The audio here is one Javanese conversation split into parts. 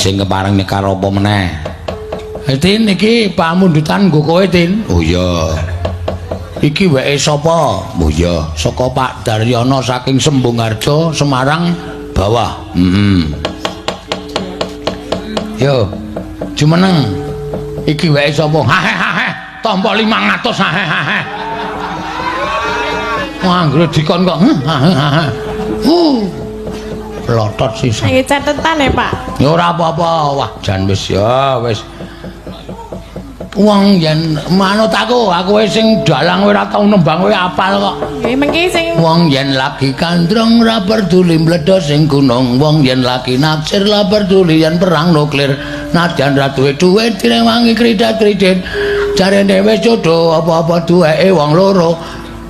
Sing kepareng nyekar apa meneh? Tin, iki pamundutan nggo kowe, Tin. Oh iya. Iki weke sapa? Oh iya, saka Pak Daryono saking Sembungharjo, Semarang bawah. Heeh. Yo, jumeneng. Iki weke sapa? Hahe hahe, tampa 500 hahe hahe. Wah, anggere dikon kok hahe hahe. Lotot sisan. Iki catetan ya, Pak. Ya ora apa-apa. Wah, jan wis ya wis. Wong yen manut aku, aku wis sing dalang ora tau nembang kowe apal kok. Nggih, mengki sing Wong yen lagi gandrung ora peduli mbledhos sing gunung, wong yen lagi naksir ora peduli yen perang nuklir. Nadyan ra duwe duit direwangi kredit-kredit. Jarene wis jodoh apa-apa duweke wong loro.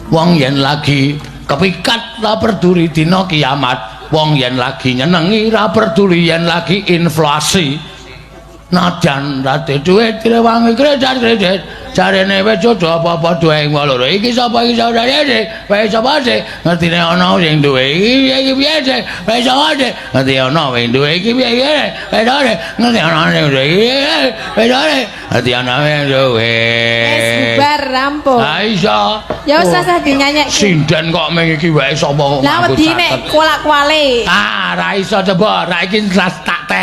Wong yen lagi kepikat ora peduli dina kiamat. Wong yen lagi nyenengi ora peduli yen lagi inflasi. Nadyan ra duwe duit direwangi kredit-kredit. Jarene wis jodoh apa-apa duwe wong loro. Iki sapa, iki sapa iki? Wis sapa sih? Ngertine ana sing duwe iki, iki piye sih? Wis sapa sih? Ngerti ana sing duwe iki piye iki? Wis sapa sih? Ngerti ana sing duwe iki. Wis sapa sih? Ngerti ana sing duwe. Wis bubar rampung. Ha iya. Ya wis rasah dinyanyekke. Sinden kok meng iki wae sapa kok Lah nganggo wedi catet. nek kolak-kuale. Ah, ra iso coba, ra iki tak tes.